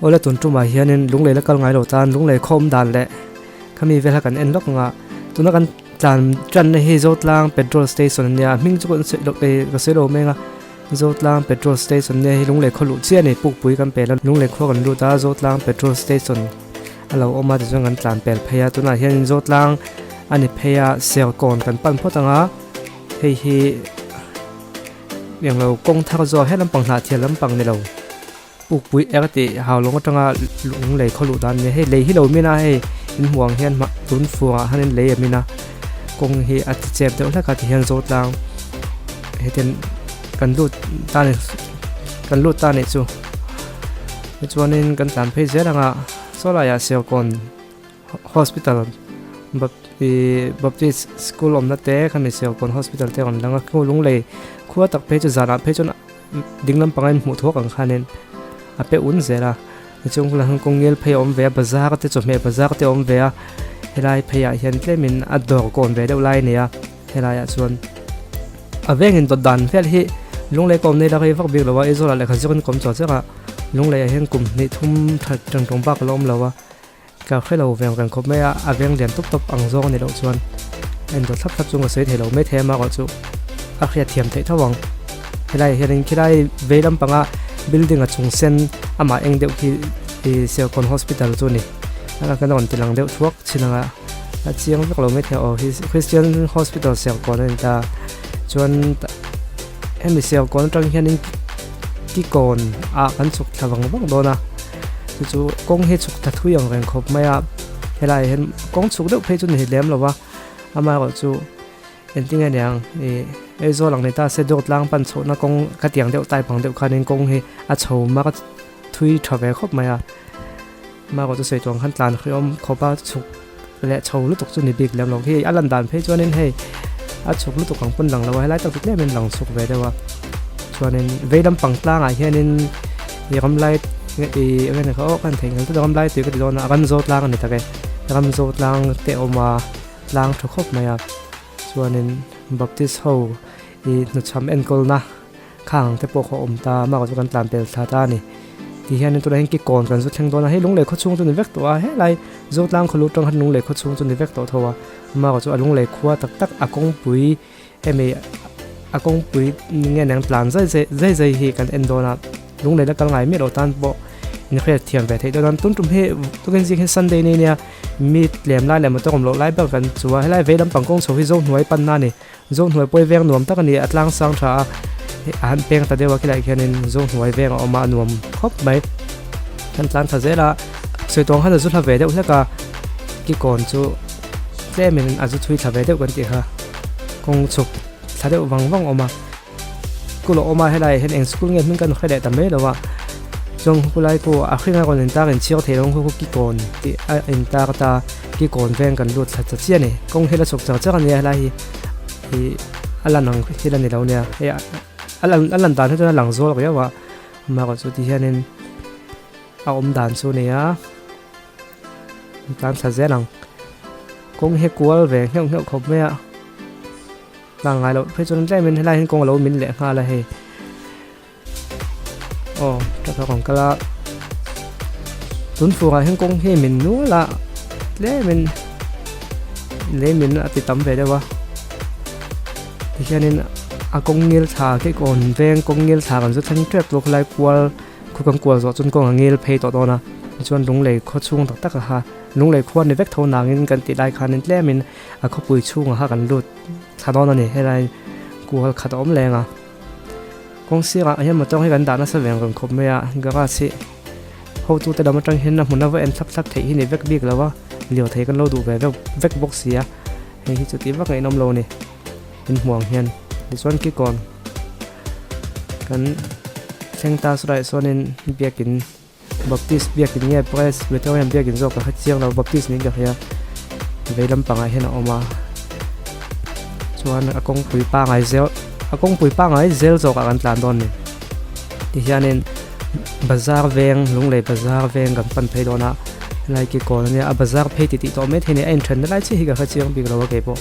Awle tun tumah hianin lunglei la kal ngai lo tan lunglei khawm dan leh khami vel kha kan en lawk ang a tuna kan tlan tanna hi Zotlang petrol station ania a hming chu kan sawi loh eh ka sawi lo meng a Zotlang petrol station nia hi lunglei khaw luh chiah a ni pukpui kan pel a lunglei khua kan lut a Zotlang petrol station a lo awm a tichuan kan tlan pel phei a tunah hianin Zotlang a ni phei a Serkawn kan pan phawt ang a hei hi englo kawng thar zawk he lampang hnah thial lampang ni lo. Pukpui er tih hau lawng atanga lung lei khaw luh dan a nia hei lei hi lo min a hei in hmuh ang hian mah tun fur ah hian lei a min a kawng hi a ti chep deuh hlek a ti hian zawt tlang hetiang kan lut ta ni kan lut ta nih chu tichuanin kan tlan phei zel ang a saw laiah Serkawn hospital ihh Baptist school awmna te khami Serkawn hospital te a rawn lang a khu lunglei khua tak phei chu zanah phei chuan. Ding lampanga in hmuh thuak ang khanin a pe un zel a tichuan khulai hian kawng ngel phei a awm ve a bazar te chawhmeh bazar te a awm ve a helai phei ah hian tlemin a dawr kawn ve deuh lai a nei a helai ah chuan a vengin dawt dan vel hi lunglei ka awm nei la rei vak bik lo a Aizawl ah lehkha zir in ka awm chawh chiang a lunglei ah hian kum hnih thum that tang tawng bak a la awm lo a ka hre lo veng reng khawp mai a a veng lian tawp tawp ang zawng a ni loh chuan a in dawt thlap thlap chu ka sawi thei lo maithei a amaherawh chu a hriat thiam theih tho ang helai ah hianin khilai vei lampanga building a chung sen amah eng deuh khi ih Serkawn hospital chu a ni a kan rawn ti lang deuh thuak chin anga a chiang vek lo maithei aw Christian hospital Serkawn a ni ta chuan hemi Serkawn atang hianin Kikawn ah kan chhuk thla vang vang dawn a. Chu chu kawng hi chhuk tha thui ang reng khawp mai a helaiah hian kawng chhuk deuh phei chu ni lem lo va amaherawh chu engtin nge niang ih Aizawl ang ni ta se dawr tlang pan chhohna kawng khatiang deuh type ang deuh khanin kawng hi a chho mak a thui tha ve khawp mai a amaherawh chu sawi tur ang khan tlan hrehawm khawp a chhuk leh chho lutuk chu ni bik lem lo khi a lan dan phei chuanin hei a chhuk lutuk ang pawn lang lo a helai tak chu tlemin lang chhuk ve deuh a chuanin vei lampang tlangah hianin ih ram lai ih eng nge aw kan theih ngei ram lai tui ka ti dawn a ram zo tlang a ni tak e ram zo tlang te a awm a tlang tha khawp mai a chuanin baptist ho ih hnuchham enkawlna Khang te pawh kha awm ta a mah chu kan tlan pel thla ta a ni ti hianin tunah hian kikawn kan zu thleng dawn a hei lunglei khaw chhung chu ni vek tawh a helai Zotlang khaw lu tang khan lunglei khaw chhung chu ni vek tawh tho a mah chu a lunglei khua tak tak a kawngpui hemi a kawngpui nge nang tlan zai zai zai zai hi kan en dawn a lunglei la kal ngai miah loh tan pawh inhriat thiam ve theih dawn a tun tum hi tukin zing hi Sunday ni ania mi tlem lai leh motor awm loh lai ber kan chu a helai vei lampang kawng chho hi Zohnuai panna a ni. Zohnuai pawh hi veng nuam tak a ni a tlang sang tha a a han peng ta deuh a khilaiah khianin Zohnuai veng a awm a a nuam khawp mai an tlan tha zel a sawi tawng khan a zu hla ve deuh hlek a kikawn chu tlemin a zu chhui thla ve deuh kan tih kha kawng chhuk thla deuh vang vang a awm a school a awm a helaiah hian eng school nge hming kan hre leh ta mai lo a chuan khulai pawh a hring a rawn intar inchhir theih loh ang khu kikawn tih a intar ta. Kikawn veng kan lut thla ta chiah a ni kawng hi la chhuk char char a nia helai hi ih a lan ang thil a ni lo nia hei a lan a lan dan hi chuan a lang zawl riau a amaherawh chu ti hianin a awm dan chu a ni a tlan thla zel ang kawng hi kual ve ngheuh ngheuh khawp mai a tlang ngai loh phei chuan tlemin helai hian kawng a lo min leh nghal a hei. Aw truck a rawn kal a tun furah hian kawng hi min nual a tlemin lei min a ti tam ve deuh a tihianin a kawng ngil thla khi kawn veng kawng ngil thla kan zu thleng tep tur khawlai kual khu kan kual zawh chuan kawng a ngil phei tawh dawn a tichuan lunglei khaw chhung tak tak a ha lunglei khua ni vek tho nangin kan tih lai khanin tlemin a khawpui chhungah kha kan lut thla dawn a ni helai kual khat a awm leng a. Kawng sirah hian motor hi kan dah nasa veng reng khawp mai a garage hi hotute lam atang hian a hmun a va en thlap thlap theih hi ni vek bik lo a lirthei kan lo duh ve vek vek bawk si a hei hi chuti vak ngaih nawm lo a ni in hmuh ang hian tichuan kikawn kan thleng ta saw sawn in biakin Baptist biakin nge Presbyterian biakin zawk ka hre chiang lo Baptist niin ka hria vei lampangah hian a awm a chuan a kawngpui pangai zel a kawngpui pangai zel zawkah kan tlan dawn a ni tihianin bazar veng lunglei bazar veng kan pan phei dawn a helai ki kawn ania a bazar phei titih tawh maithei a ni a inthenna lai chiah hi ka hre chiang bik lo a keipawh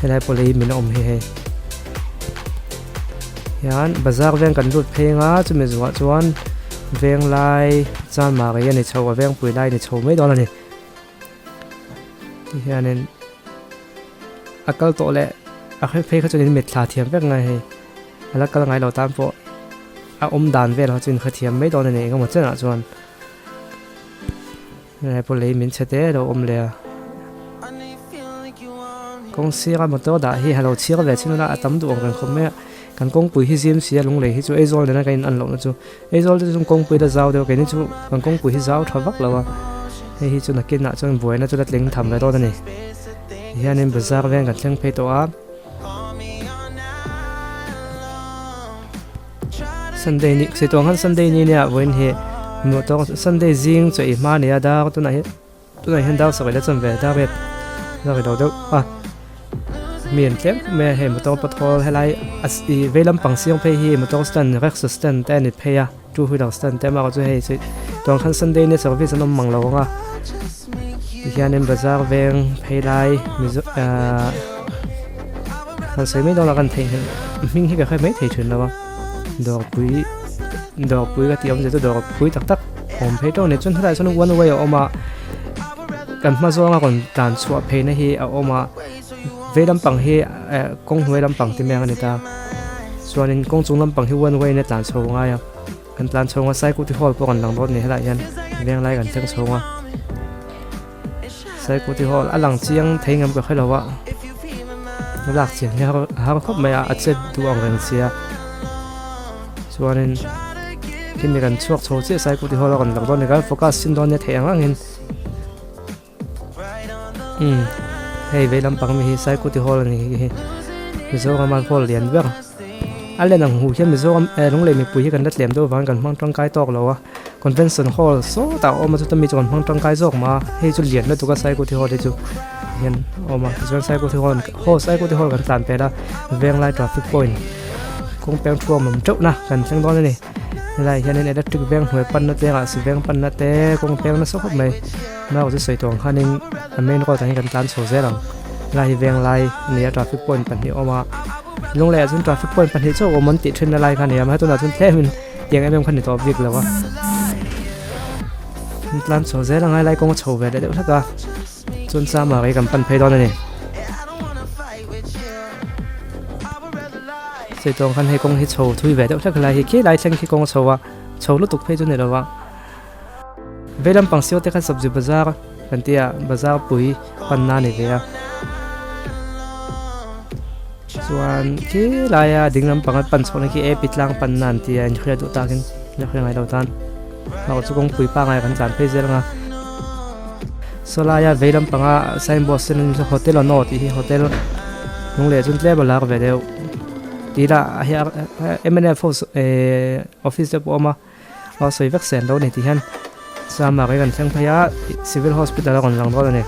helai pawh lei min a awm hi hei. Hian bazar veng kan lut phei anga chumi zuah chuan Venglai Chanmari a ni chho a Vengpui lai a ni chho mai dawn a ni. Tihianin a kal tawh leh a hre phei kha chuan in mitthla thiam vek ngai hei a la kal ngai lo tan pawh a awm dan vel kha chu in hrethiam mai dawn a ni engemaw chenah chuan helai pawh lei min chhe te a lo awm leh a kawng sira motor dah hi a lo chhiar ve chin a a tam duh ang reng khawp mai a kan kawngpui hi zim si a lunglei hi chu Aizawl nena kan in an lohna chu. Aizawl te chu kawngpui la zau deuh keini chu kan kawngpui hi zau tha vak lo a hei hi chu nakinah chuan buaina chu la tling tham ve dawn a ni tihianin bazar veng kan thleng phei tawh a Sunday ni sei tawng khan Sunday ni nia vawiin hi motor Sunday zing chaw ei hma a ni a dar tunah hian. Tunah hian dar sarih la chuan ve dar riat dar ri lo deuh a mi an tlem khawp mai a hei motor pathol helai a ih vei lampang siang phei hi motor stand rickshaw stand te a ni phei a two wheeler stand te amaherawh chu hei chu tun khan sunday nia service an awm mang lo ang a tihianin bazar veng phei lai mizo ahh han sawi mai dawn a kan theihnghilh hming hi ka hre mai thei thin lo a dawrpui dawrpui ka tih awmzia chu dawrpui tak tak awm phei tawk a ni chuan helaiah chuan one way a awm a kan hma zawnga rawn tlan chhuah pheina hi a awm a vei lampang hi eh kawng hnuai lampang te mai ang a ni ta chuanin kawng chung lampang hi one way in a tlan chho ngai a kan tlan chho ang a saikuti hall pawh kan lang dawn a ni helaiah hian veng lai kan thleng chho ang a saikuti hall a lang chiang thei ngam ka hre lo a lak chian hi a har khawp mai a a chet duh ang reng sia chuanin khimi kan chhuak chho chiah saikuti hall a rawn lang dawn a ni kan focus chin dawn nia theih ang angin umm hei vei lampang mi hi saikuti hall a ni hi Mizoram a hall lian ber a len ang hmuh hian Mizoram eh lunglei mipui hi kan la tlem deuh avangin kan hmang tangkai tawk lo a convention hall sawtah a awm a chuta mi chu kan hmang tangkai zawk mah a hei chu lian lutuk a saikuti hall hi chu hian a awm a tichuan saikuti hall hall saikuti hall kan tlan pel a venglai traffic point kawng peng thuam awm teuh na kan thleng dawn a ni helaiah hianin electric veng hnuai panna te ngahsi veng panna te kawng peng nasa khawp mai nau chu sawi tawh ang khanin a main road ah hian kan tlan chho zel ang helai hi venglai a ni a traffic point pahnih a awm a lunglei ah chuan traffic point pahnih chauh a awm an tih thin na lai kha a ni a mahse tunah chuan tlemin tiang em em kha ni tawh bik lo a an tlan chho zel a ngailai kawng a chho ve leh deuh hlek a chuan chama rei kan pan phei dawn a ni sawi tawng khan hei kawng hi chho thui ve deuh hlek helai hi khi lai thleng khi kawng a chho a chho lutuk phei chu ni lo a vei lampang siau te kha sabzi bazar kan tia bazar pui panna a ni ve a chuan khi laia ding lampanga pan chhohna khi ap tlang panna an tia inhria duh takin la hria ngai lo tan erawh chu kawngpui pangngai kan tlan phei zel ang a saw laia vei lampanga signboard sen hotel ano tih hi hotel hnung leh chuan tlem a lar ve deuh tih lah a hei mnf ho ehh office te pawh a awm a. A sawi vek sen lo a ni tih hian Chama kan thleng phei a civil hospital a rawn lang dawn a ni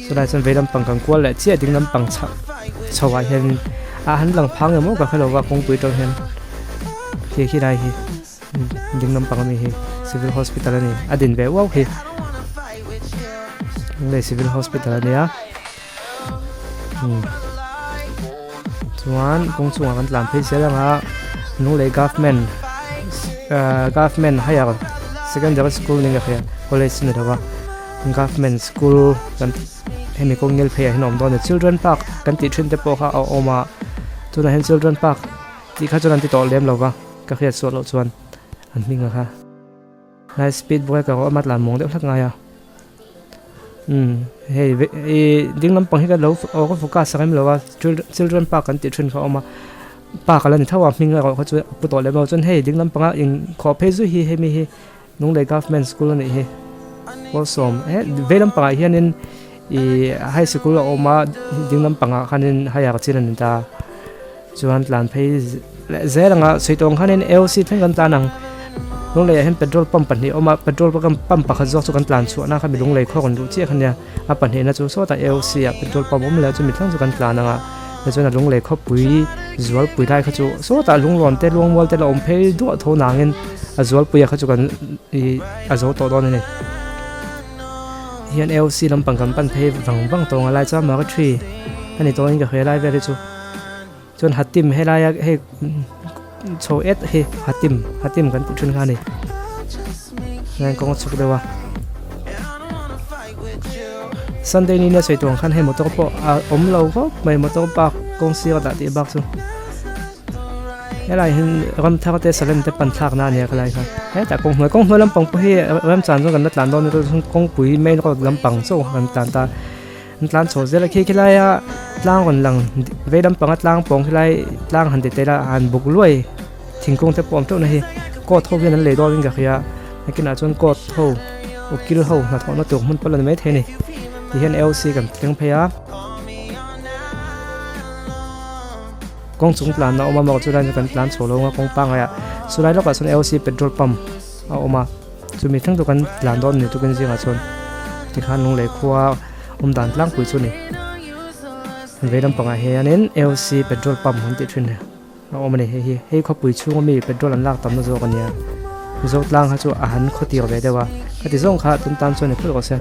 chulai chuan vei lampang kan kual leh chiah ding lampang chhak chho ah hian ah han lang phang emaw ka hrelo a kawngpui atang hian khi khi lai hi ding lampang ami hi civil hospital a ni a din ve uau hi lunglei civil hospital a nia chuan kawng chungah kan tlan phei zel ang a lunglei government ahh government higher secondary school ni ka hria college a ni lo a government school kan hemi kawng ngel pheiah hian a awm dawn a ni children park kan tih thin te pawh kha a awm a tunah hian children park tih kha chuan an ti tawh lem lo va ka hriat suah loh chuan an hming a kha. Hnai speed breaker a awm a tlan muang deuh hlek ngai a umm hei ih ding lampang hi ka lo aw ka focus a rem lo a children park an tih thin kha a awm a park a la ni tho a hming erawh kha chu a pu tawh lem lo chuan hei ding lampanga in khawh phei zui hi hemi hi Lunglei government school a nih hi Kawlsawm he vei lampangah hianin ih high sikul a awm a ding lampangah khanin higher chin a ni ta chuan tlan phei leh zel anga sawi tawng khanin AOC thleng kan tlan ang Lunglei ah hian petrol pump pahnih a awm a petrol pump pakhat zawk chu kan tlan chhuah na kha mi Lunglei khaw rawn luh chiah kha nia a pahnihna chu sawtah AOC ah petrol pump awm leh a chumi thleng chu kan tlan ang a tichuan a Lunglei khawpui zualpui lai kha chu sawtah lunglawn te luangmual te la awm phei duah tho nangin a zualpui ah kha chu kan ih a zo tawh dawn a ni hian AOC lampang kan pan phei vang vang tawh ang a lai chuan Marathi a ni tawhin ka hria lai vel hi chu. Chuan Hatim helaia hei. chho et hi hatim hatim kan tih thin kha a ni chuan kawng a chhuk deuh a Sunday ni nia sawi tur ang khan hei motor pawh a awm lo khawp mai motor park kawng sir a dah tih bak chu helai hian ram thar te salem te pan thlak na a ni a khalai kha hetah kawng hnuai kawng hnuai lampang pawh hi ramchan chuan kan la tlan dawn a ni kawngpui main road lampang chauh kan tlan ta. An tlan chho zel a khi khilaia tlang rawn lang vei lampanga tlang pawng khilai tlang han ti tel a han buk luai thingkung te pawh a awm teuh na hi court ho hian an lei dawn in ka hria nakinah chuan court ho ukil ho hnathawhna tur hmun pawh la ni maithei a ni ti hian L C kan thleng phei a kawng chung tlanna a awm a maw chulai chu kan tlan chho lo ang a kawng pangngai ah chulai lawkah chuan L C petrol pump a awm a. Chumi thleng chu kan tlan dawn a ni tukin zingah chuan tikhan lunglei khua awm dan tlangpui chu a ni. Vei lampangah hianin AOC petrol pump an tih thin a awm a ni hei hi hei khawpui chhunga mi petrol an lak tamna zawk a nia Mizo tlang kha chu a han khaw tir ve deuh a ka ti zawng kha tun tan chuan ni phawt rawh se.